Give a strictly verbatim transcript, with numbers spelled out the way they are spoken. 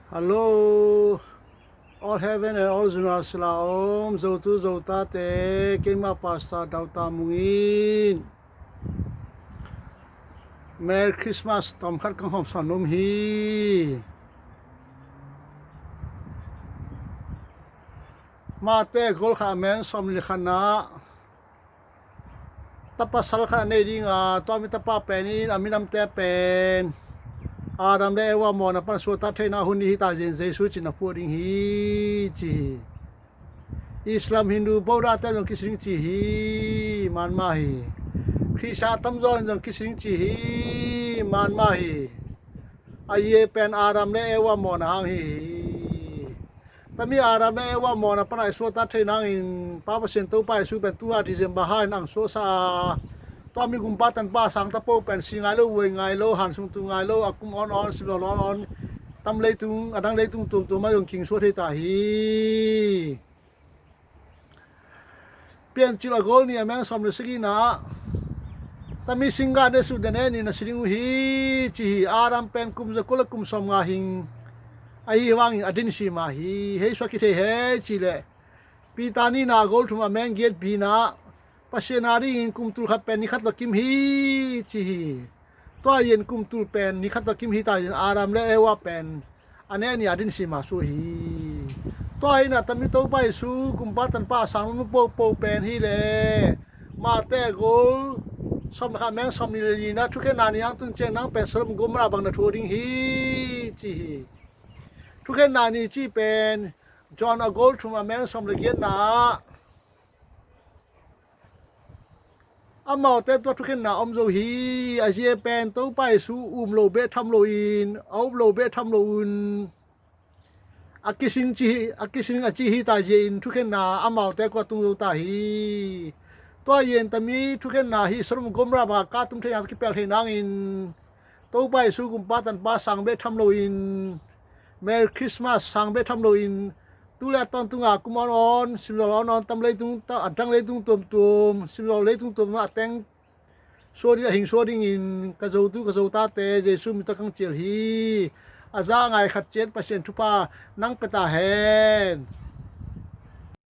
Hello, all heaven and all zuna sila om, Zotu Zotate, keima Pastor Dauta Mungin. Merry Christmas, tom khat kang hom son um hi. Mate gol kha meng som li khan ah, tapa sal khat a nei ding a, tua mi tapa pen in a minamte pen Adam le Eva mawhna pan suakta theihna hun hi ta zin Jesu cin a phuak ding hi ci hi. Islam, Hindu, Buddha te zong kisi ding ci hi, man mah hi. Khrista tamzaw in zong kisi ding ci hi, man mah hi. A ye pen Adam le Eva mawhna hang hi hi. Tami Adam le Eva mawhna pana i suakta thei nangin Pa Pasian Topa Jesu pen tuha December ha in ang suaksa a, tua mi gumpa tanpa sang tapo pen si ngai lo, voi ngai lo, han sung tu ngai lo, a kum on on, sim lo on on, tam leitung, a dang leitung tuamtuam a zong king suak thei ta hi. Piancil a gol ni a meng som le sagina ah, tami singga ne sut ne ne ni na si ding uh hi ci hi. Adam pen kum za kul le kum som nga hing ahi vangin a din si mah hi. Hei suak kithei hei ci leh Peter nihna a gol thum a meng giat pina ah, Pasian a dingin kum tul khat pen ni khat tawh kim hi ci hi. Tua yen kum tul pen ni khat tawh kim hi ta yen Adam le Eva pen a ne ni a din si mah su hi. Tua hi na tami Topa Jesu gumpa tanpa a sang nu popo pen hi le Mate gol som le kha meng som ni le ni na thukhenna ni ang tun ciang nang pen Sodom Gomorrah bang na thu ding hi ci hi. Thukhenna ni ci pen John a gol thum a meng som le giatna ah, amaute tua thukhenna om zo hi. A zia pen Topa Jesu um lo beh tham loin, a up lo beh tham loin a kising ci hi, a kising a ci hi ta zia in thukhenna amaute kua tung zo ta hi. Tua yen tami thukhenna hi Sodom Gomorrah bang a ka tum theihna kipel thei nangin Topa Jesu gumpa tanpa sang beh tham loin, Merry Christmas sang beh tham loin, tu le a tawntunga kum on on, simzaw on on, tam leitung, a dang leitung tuamtuam, simzaw leitung tuamtuam a teng suak ding, a hing suak dingin ka Zotu ka Zotate Jesu min tawh kang cial hi. A za a ngai khat ciat Pasian thupha nang pia ta hen.